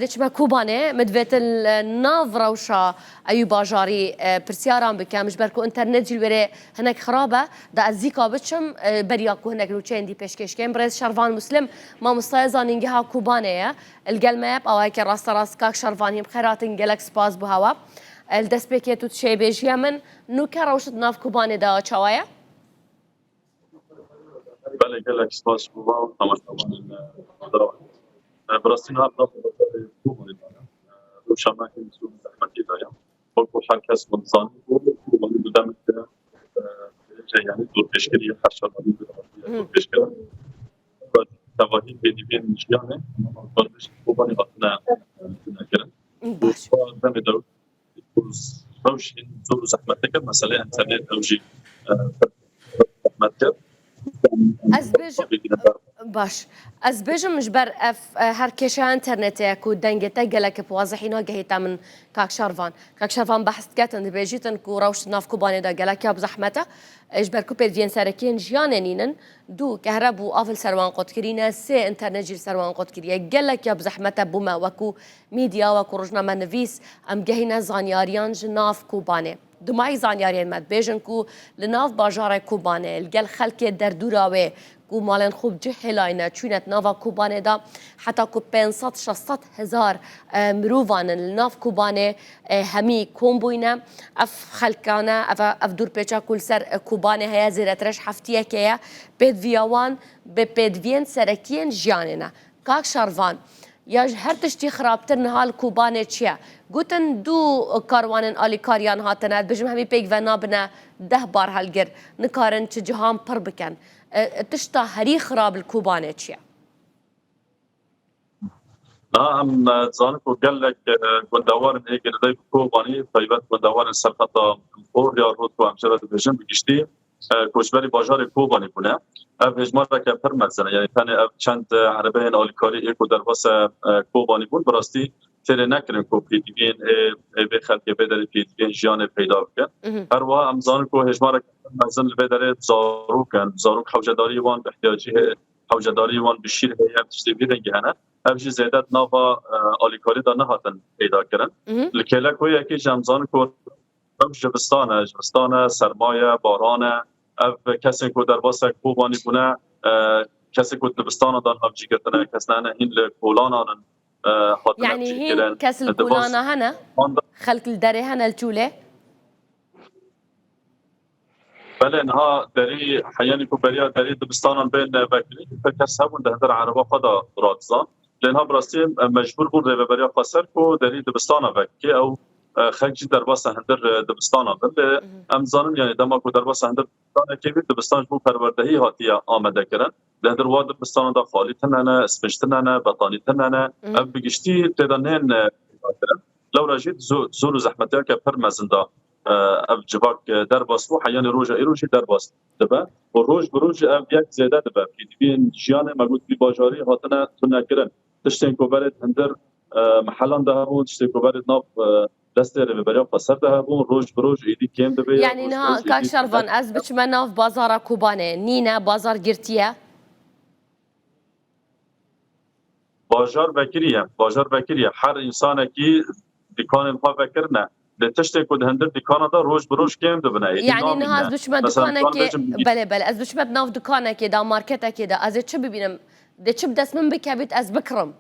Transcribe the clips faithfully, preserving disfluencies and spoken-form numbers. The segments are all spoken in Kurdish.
Dê çime Kobanê, min divêtin li nav rewşa Eyûb Bajarî, e, pirsiyaran bikim, ji ber ku înternet jî li wêrê hinek xirab e, da ez zîka biçim, e, beriya ku hinek nûçeyên dî pêşkêş kin. Birêz Şervan Muslim, mamostaya zanîngeha Kobanê ye. Li gel me ye, bi awayeke rasterast. Kak Şervan, hîn bi xêr hatin, gelek spas bo hewa. E, li destpêkê tu dişêbêjiye min, nûke rewş di nav Kobanê de çawa ye? Belê, gelek spas ji bo we û temaşevanên, e, Rojava. E, bi rastî niha bi nav Kobanê de ye. E, rewşa me hîn zor û zehmetî de ye. Wek ku her kes hûn dizanî ku Kobanî bi demek de, e, derece, yanî dorpêçkirî her şervanî bi dorpêçkirin. Tevahî pêdiviyên jiyanê, Kobanî hatine, e, hatine kirin. Baş. Û demê de Rewşên zor û zehmetê kir, meselê înternet ew jî, e, zehmet kir. Ez bêjim, baş. Ez bêjim ji ber ev, e, her kêşeya înternetê ye ku dengê te gelek bi wazihî nagehîte min, Kak Şervan. Kak Şervan, behs diketin, dibêjîtin ku rewş di nav Kobanê de gelek ya bi zehmet e. E, ji ber ku pêdiviyên serekiyên jiyanê nînin, du, kehreb û av li ser wan qut kirîne, sê, înternet jî li ser wan qut kiriye. Gelek ya bi zehmet e bo me wekû medya, wekû rojnamenivîs, em gehîne zanyariyan ji nav Kobanê. Dimayî zanyariyên me dibêjin ku li nav bajarê Kobanê, li gel xelkê derdûra wê ku malên xwe bi cih hêlayne, çûne di nava Kobanê de, heta ku pênc sed şeş sed hezar, e, mirovan in li nav Kobanê, e, hemî kom bûyne. Ev xelkane, ev, ev dûrpêça ku li ser, e, Kobanê heye, zêdetir ji heftiyekê ye, pêdiviya wan bi pêdiviyên serekiyên jiyanê ne. Kak Şervan, ya ji her tiştî xirabtir niha li Kobanê çi ye? Gotin du karwanên alîkariyan hatine, dibêjim hemî pêk ve nabine deh bar helgir, nikarin çi cihan pir bikin. E, tişta herî xirab li Kobanê çi ye? Niha em, e, dizanin ku gelek, e, gundewarên ê girêdayî bi Kobanî, taybet gundewarên ser xeta Xor ya Rût ku em jê re dibêjin, bi giştî, e, koçberî bajarê Kobanî bûne. Ev hêjmareke pir mezin e. Yanî tenê ev çend, e, erebeyên alîkarî ê ku derbasê, e, Kobanî bûn, bi rastî têrê nekirin ku pêdiviyên ê, ê vê xelkê vê derê pêdiviyên jiyanê peyda bikin. Mhm. Her wiha em zanin ku hêjmareke pir mezin li vê derê zarok in. Zarok hewcedarî wan bi ihtiyacî heye, hewcedarî wan bi şîr heye, tiştê vî rengî hene. Ev jî zêde di nava, e, alîkarî de nehatin peyda kirin. Mhm. Li kêlek wê yekê jî em zanin ku ev jibistan e, jibistan e, serma ye, baran e. Ev kesên ku derbasek Kobanî bûne, e, kesên ku dibistana de navcî girtine, kes ne, ne hîn li kolanan in, e, hatine Yanî hîn kes li kolana hene? Xelk li derê hene li çûlê? Belê, niha derî, heyanî ku beriya derî dibistanan bên vekirin, pir kes hebûn di hundir ereba xwe de radizan. Lê niha bi rastî, e, mecbûr bûn rêveberiya xwe ser ku derî dibistana vekê ew, e, xelk jî derbasa hundir, e, dibistana bin. Lê Mhm. em zanin, yanî dema ku derbasa hundir dibistanekê bî, dibistan ji bo perwerdehî hatiye amade kirin. Di hundir wa dibistanan de xalî tune ne, spinc tune ne, betanî tune ne. Mhm. Ev bi giştî tê de nên, e, kirin. Lewra jî zo-, zor û zehmetiyeke pir mezin de, e, ev civak, e, derbas bû, heyanî roja îro jî derbas dibe. Û roj bi roj ev yek zêde dibe. Pêdiviyên jiyanê me got vî bajarî hatine tunekirin. Tiştên ku berê di hundir, e, mehelan de hebûn, tiştên ku berê di nav, e, destê rêveberiya xweser de hebûn, roj bi roj êdî kêm dibe. Yanî roj bi niha, roj Kak êdî Şervan, ez biçime nav bazara Kobanê, nîne, bazar girtiye? Bajar vekirî ye, bajar vekirî ye. Her însanekî dîkanên xwe vekirine. Lê tiştê ku di hundir dîkana de roj bi roj kêm dibine. Êdî Yanî niha namîne. ez biçime Mesela, dukanekê, dîkan bêjim, belê, belê, ez biçime di nav dukanekê de, marketekê de, ez ê çi bibînim? Dê çi bi dest min bikevît, ez bikirim?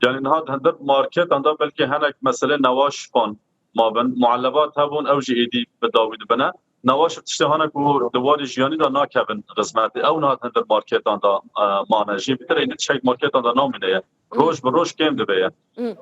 Yanî niha di hundir marketan de belkî hinek meselê newaş fan mabin. Muellebat hebûn, ew jî êdî bi dawî dibine. Newaş tiştê hene ku di warê jiyanî de nakevin xizmetê. Ew niha di hundir marketan de, e, mane. Jî bitir êdî tiştek marketan de namîne ye. Roj bi roj kêm dibe ye. Hmm.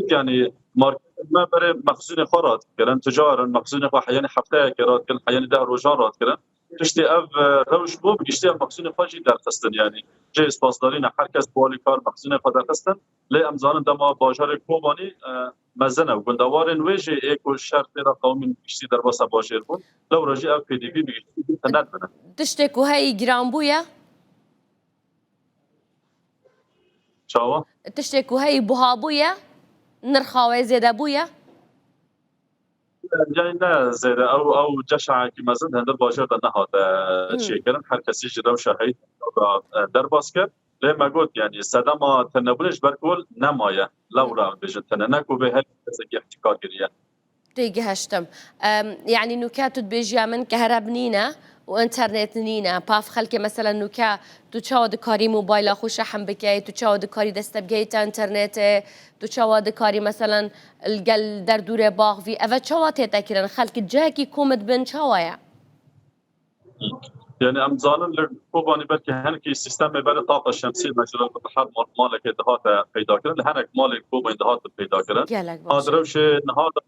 Yanî marketên me berê mexzûnê xwe radikirin, ticar in, mexzûnê xwe heyanî hefteyekê radikirin, heyanî deh rojan radikirin. Tiştê ev, e, rewş bû, bi giştî ev mexzûnê xwe jî derxistin, yanî cihê spasdarî ne, her kes bi alîkar mexzûnê xwe derxistin. Lê em zanin dema bajarê Kobanî, e, mezin e û gundewarên wê jî ê ku şer tê de qewimîn bi giştî derbasa bajêr bûn, lewra jî ev pêdivî bi giştî tenet bine. Tiştê ku heyî giran bûye? Çawa? Tiştê ku heyî buha bûye, nirxa wê zêde bûye? Yanî ne zêde, ew, ew ceşayekî mezin di hundir bajêr de nehate Hmm. çêkirin. Her kesî ji rewşa heyî, e, derbas kir. Lê me got, yanî sedema tinebûnê ji ber ku nemaye. Lewra em bêjin tine. Ne ku vê her kesekî îhtîka kiriye. Têgihiştim. Em, yanî nûke tu dibêjiya min ke here bi nîne û înternet nîne. Pav xelkê, meselen, nûke tu çawa dikarî mobayla xwe şehin bikey, tu çawa dikarî dest te bigehîte înternetê, tu çawa dikarî, meselen, li gel derdûrê baxvî. Eve çawa tête kirin? Xelk cihekî kom dibin çawa ye? Yani em zanin li Kobanî belkî hinekî sîstemê berê taqa şemsiyê mesela bi her mal-, malekê dihate peyda kirin. Li hinek malên Kobanî dihate peyda kirin. Gelek baş. Ad rewşê niha de,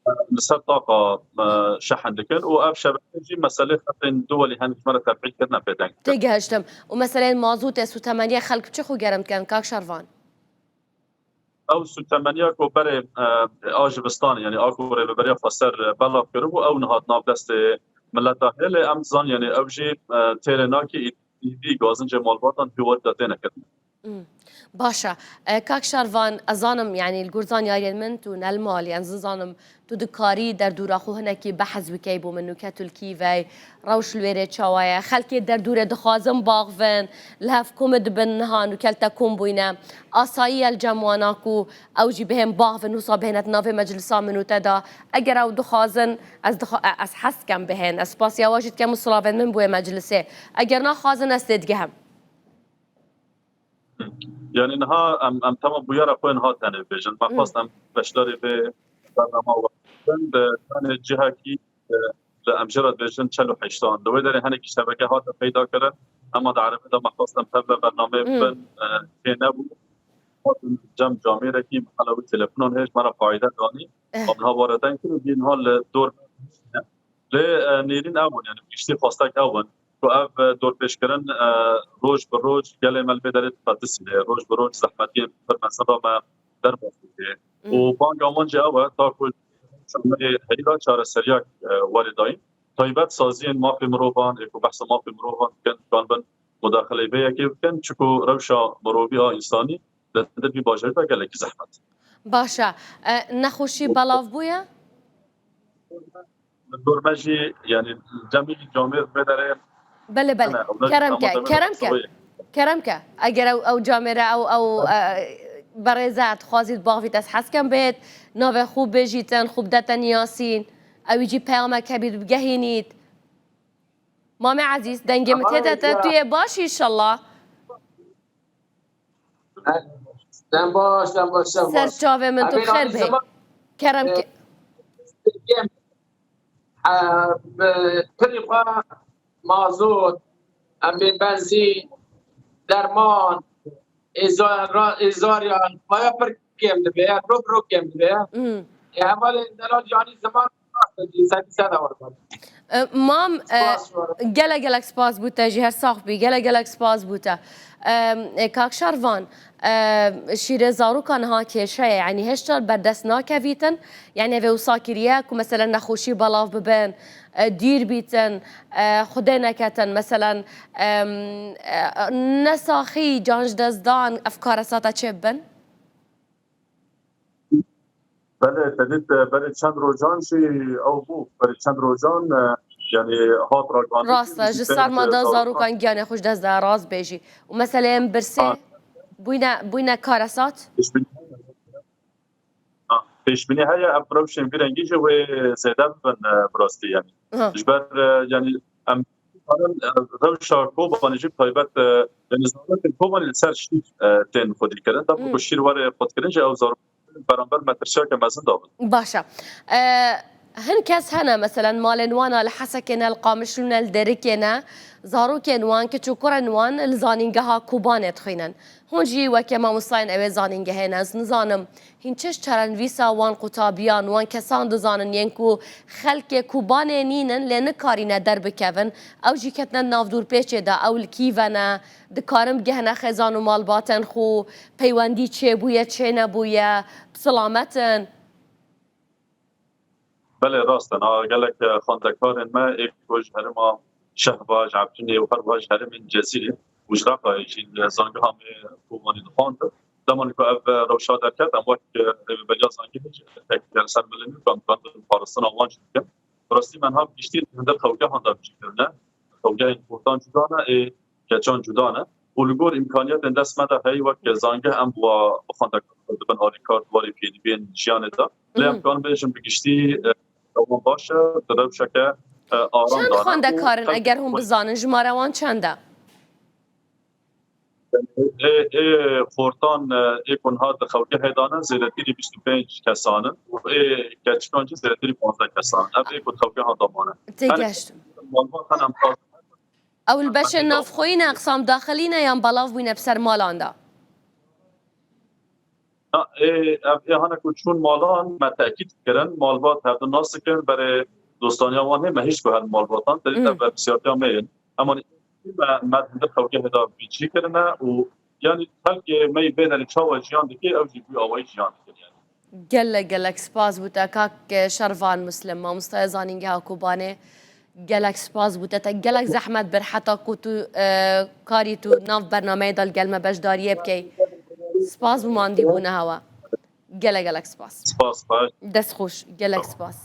e, li ser taqa, e, şehin dikin û ev şebeke jî meselê xetên duwelî hinekî me re tefîl kirine pê deng. Têgihiştim. Û meseleyên mazûtê, sûtemeniya xelk bi çi xwe germ dikin, kak Şervan? Ew sûtemeniya ku berê, e, a jivistanê, yanî a ku Rêveberiya Xweser, e, belav kiribû, ew niha di nav destê mileta heye, lê em dizanin, yanî ew jî, e, têrê nakê, î-, îdî gazincê malbatan hêwarî de têne kirin. Hmm. Baş e. E, kak Şervan, ez zanim, yanî li gor zanyariyên min tu ne li malî, ez nizanim, tu dikarî derdûra xwe hinekî behs bikey bo min, nûke tu li kî vey, rewş li wêrê çawa ye? Xelkê derdûrê dixwazin baxvin, li hev kom dibin niha nûke li te kom bûyne. Asayî ye li cem wana ku ew jî bihên baxvin, wisa bihêne di navê meclisa min û te de. Eger ew dixwazin, ez dixwa-, e, ez hez dikem bihên. Ez spasiya we jî dikem û silavên min bo wê meclisê. Eger naxwazin, ez têdigihim. Yani niha em, em tema bûyera xwe niha tenê bêjin. Me Hmm. xwest em beşdarî vê bernama we bin. Bi tenê cihekî, e, li em jê re dibêjin çel û heştan. Li wê derê hinekî şebeke hate peyda kirin. Ema di erebê de me xwest em tev ve bernameyê Hmm. bin, e, tê nebû. Hatin cem camêrekî, mihela wî telefonan heye, ji me re fayde danî. Eh. Em niha ware deng kirin, niha li dor Lê, e, nêrîn ew in, yani giştî xwestek ew in ku ev, e, dorpêçkirin, e, roj bi roj gelê me li vê derê diqetisîne, roj bi roj zehmetiyên pir mezin re me derbas dike. Hmm. Û banga wan jî ew e, ta ku şaneyê heyî re çareseriyek, e, werê dayîn. Taybet saziyên mafê mirovan, ê ku behsa mafê mirovan dikin, dikanibin mudaxileyê vê yekê bikin, çiku rewşa mirovî a însanî li, li vî bajarî de gelekî zehmet. Baş e. E, nexweşî belav bûye? Li dor me jî, yani, cemî camêr vê derê Belê, belê. Hene, ew ne Kerem ke, ama kerem ke. Soyê. Kerem ke. Eger ew, ew camêre, ew, ew, e, berêze, dixwazît baxvît, ez hez kem bêt, navê xwe bêjîtin, xwe bidete niyasîn, ewî jî peyameke bît bigehînît. Mamê Ezîz, dengê min tê de te, tu yê baş inşallah. Dem baş, dem baş, dem baş. Ser çavê min tu xêr bê. Kerem ke. Pirî xwe mazot, em bê benzîn, derman, êzar-, êzariyan, maya pir kêm dibe, ya, rok rok kêm dibe. Hmm. E, hevalên delal yanî ziman rast e, sedî sed e orman. E, mam, e, Spas, gelek gelek spas bû te jî, her sax bî, gelek gelek spas bû te. E, e, Kak Şervan, e, şîrê zarokan ha kêşe ye, yanî hêşta berdest nakevîtin, yanî vê wisa kiriye ku mesela nexweşî belav bibin, e, dîr bîtin, e, xwedê neketin, meselen, em, e, nesaxî, can ji dest dan, ev karesata çê bibin? Belê, te dît, e, berê çend rojan jî ew bû, berê çend rojan, e, yanî hat ragihandin. Rast e, ji sarma de zarokan giyanê xwe ji dest da, rast bêjî. Û meseleyên birsê Ha. bûyne, bûyne karesat? Pêşbînî Ha, pêşbînî heye, ev rewşên vî rengî jî wê zêde bibin, e, bi rastî, yanî. Ha. Ji ber, e, yanî, em, e, rewşa Kobanê jî taybet, e, yanî, zarokên Kobanê li ser şîr, e, tên xwedîkirin. Tabî Hmm. ku şîr were xwedkirin jî ew zarok beramber metirsiyeke mezin dabin. Baş e. E, hin kes hene, meselen, malên wan a li Hesekê ne, li Qamişlo ne, li Dêrikê ne, zarokên wan, kiç û kurên wan li zanîngeha Kobanê dixwînin. Hûn jî weke mamostayên ewê zanîngehê ne, ez nizanim, hîn çi ji çarenivîsa wan qutabiyan, wan kesan dizanin yên ku xelkê Kobanê nînin, lê nikarîne derbikevin, ew jî ketine di nav dorpêçê de, ew li kî ve ne, dikarin bigehine xêzan û malbatên xwe, peywendî çêbûye, çênebûye, bi silamet in? Belê, rast e. Niha gelek, e, xwendekarên me ê ku ji herêma Şehba, ji Efrînê û her wiha ji herêmên Cezîrê û ji Reqayê jî li zangeha me Kobanê dixwandin. Deman ku ev, e, rewşa derket, em wek, e, rêveberiya zangehê jî teker ser milê me, ku em dikarin parastina wan jî bikin. Bi rastî me niha bi giştî li hundir xewgehan de jî kirine. Xewgehên xortan cuda ne, ê keçan cuda ne. Û li gor îmkaniyetên dest me de heye wek zangeh em bi xwendekar dibin alîkar di warê pêdiviyên jiyanê de. Lê em karin bêjin bi giştî, e, wan baş e, di rewşeke, e, aram de ne. Çend xwendekar in, eger hûn bizanin, jimara wan çend e? Ê, ê xortan, e, ê ku niha di xewgehê de ne, zêdetirî bîst û pênc kesan in û ê keçikan jî zêdetirî panzdeh kesan in. Ev ê ku di xewgehan de mane. Têgihiştim. Malbat hene em xwazin. Ew li beşên navxweyî ne, eqsam daxilî ne yan belav bûyne bi ser malan de? Na, ê, ev ê hane ku çûn malan me tekîd kirin, malbat hevdu nas dikin, berê dostaniya wan hê me hîç guher malbatan, te dî te berpirsiyartiya me yên. Em anî me, me di xewgehê de bîcî kirine û yanî xelkê me yê bê derî çawa jiyan dike, ew jî bi awayî jiyan dikin yanî. Gelek gelek spas bo te kak Şervan Muslim, mamostaya Zanîngeha Kobanê. Gelek spas bo te, te gelek zehmet bir heta ku tu, e, karî tu nav bernameyê de li gel me beşdariyê bikey. Spas bo mandîbûna hewa. Gelek gelek spas. Spas, baş. Dest xweş, gelek spas.